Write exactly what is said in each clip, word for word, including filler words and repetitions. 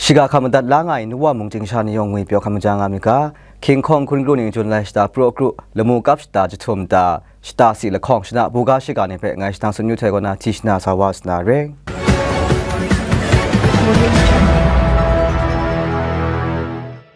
Shiga hkam madat la nga ai Nuwa mung chying sha ni yawng ngwi pyaw hkam maja nga mi ga, King Hkawng hkun kru ning Jun lai shata praw kru, lamu kap shata jahtum ta, shata si lahkawng shana buga shiga ni hpe ngai shadang sun yu htoi kaw na hti shana sa wa sa na re.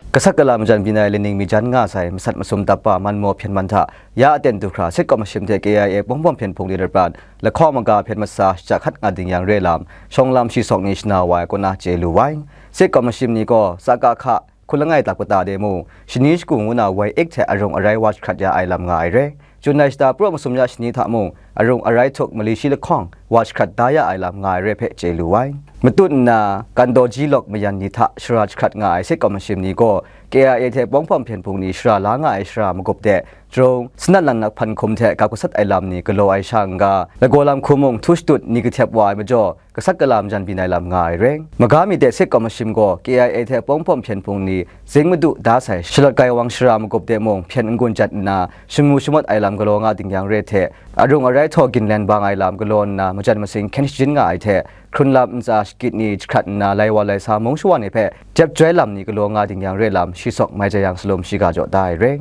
Kasak kala majan byin ai laning mi jan nga sai masat masum dap pa man maw hpyen man hta ya aten du hkra, Sitkaw mashim hte K I A pawng hpawm hpyen hpung ni lapran lahkawng maga hpyen masa shachyak hkat nga ding yang re lam, shawng lam shi sawk ni shana wa ai kaw na chye lu wai. Sitkaw mashim ni gaw tsaka hka, hku langai dap kata de mung, shani shagu ngu na wai ik hte arung arai wa jahkrat ya ai lam nga ai re. Jun lai shata praw masum ya shani hta mung, arung arai htuk mali shi lahkawng wa jahkrat da ya ai lam nga ai re hpe chye lu ai. Matut nna, kan daw ji lawk mayan ni hta shara jahkrat nga ai Sitkaw mashim ni gaw, K I A hte pawng hpawm hpyen hpung ni shara la nga ai shara magup de, Jrung, Sanat Langnak hpan hkum hte gap gasat ai lam ni galaw ai sha n-ga, lagaw lam hku mung htu shatut ni kahtep wa ai majaw, kasak kala majan byin ai lam nga ai re. Maga mi de Sitkaw mashim gaw K I A hte pawng hpawm hpyen hpung ni zing madu da sai shalawt gai wang shara magup de mung hpyen n-gun jat nna, shamu shamawt ai lam galaw nga ding yang re hte, arung arai htaw ginlen bang ai lam galaw nna, majan masing hkyen shajin nga ai hte, hkrun lam ntsa shakit ni jahkrat nna, lai wa lai sa mung shawa ni hpe jep joi lam ni galaw nga ding yang re lam, shi sawk mai jayang salum shiga jaw da ai re.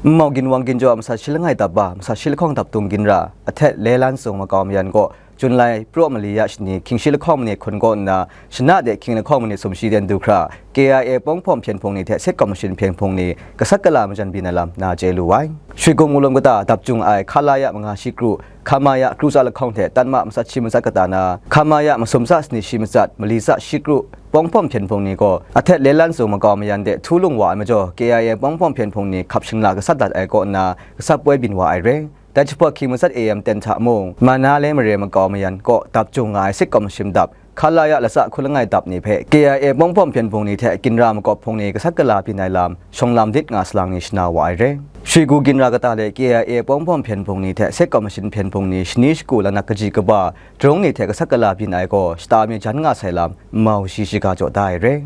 N mau ginwang ginjaw a masat shi langai dap ba, masat shi lahkawng dap dung ginra, ahtet le lan sung makau mayan gaw, Jun lai praw mali ya shani, hkying shi lahkawng manit hkun kaw nna, shana de hkying lahkawng manit sumshi ten du hkra, K I A pawng hpawm hpyen hpung ni hte Sitkaw mashim hpyen hpung ni, kasak kala majan byin ai lam na chye lu ai. Shwi gung mulum kata dap jung ai, Khalaya manga shi kru, Khamaya kru tsa lahkawng hte tanma matsat shi matsat kata na, Khamaya masum tsa sani shi matsat, mali tsa shi kru, pawng hpawm hpyen hpung ni gaw, ahtet le lan sung makau mayan de htu lung wa ai majaw, K I A pawng hpawm hpyen hpung ni hkap shingla gasat dat ai kaw nna, gasat poi byin wa ai re. Dai jahpawt hkying matsat A M ten hta mung, Manale mare makau mayan kaw dap jung nga ai Sitkaw mashim dap, Khalaya latsa hku langai dap ni hpe K I A pawng hpawm hpyen hpung ni hte ginra makawp hpung ni kasak kala byin ai lam, shawng lam dit nga salang ni shana wa ai re. Shwi gu ginra kata le K I A pawng hpawm hpyen hpung ni hte Sitkaw mashim hpyen hpung ni shani shagu lanak kaji kaba, Jrung ni hte kasak kala byin ai gaw shata mi jan nga sai lam, n mau shi shiga jaw da ai re.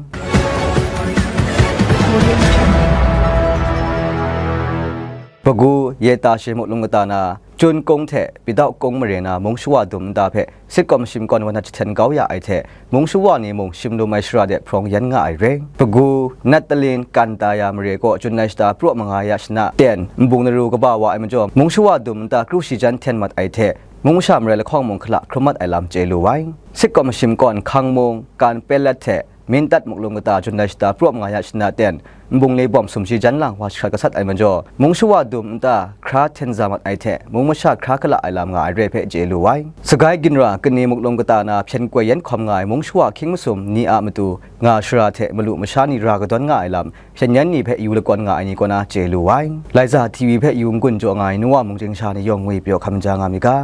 Bagu, Yeta shi muklum kata na, Chun kung hte Pidau kung mare na mung shawa dum nta hpe Sitkaw mashim kawn wa na jahten kau ya ai hte, mung shawa ni mung shim lum ai shara de hprawng yan nga ai re. Bagu, Nat Talin, Kantaya mare kaw Jun lai shata praw manga ya shana ten, nbung naru kaba wa ai majaw, mung shawa dum nta kru shi jan hten mat ai hte, mung masha marai lahkawng mung hkala hkrum mat ai lam chye lu ai. Sitkaw mashim kawn Hkang mung, Kan Pelat hte Mintat muklum kata Jun lai shata praw manga ya shana ten, nbung le bawm sumshi jan lang wa jahkrat gasat ai majaw, mung shawa dum nta hkra hten za mat ai hte, mung masha hkra hkala ai lam nga ai re hpe chye lu ai. Sagai ginra Kani muklum kata na hpyen koi yan hkawm nga ai mung shawa hkying masum ni a matu nga shara hte malu masha ni ra kadawn nga ai lam, hpyen yan ni hpe yu lakawn nga ai ni kaw na chye lu ai. Laiza T V hpe yu n-gun jaw nga ai Nuwa mung chying sha ni yawng ngwi pyaw hkam ja nga mi ga.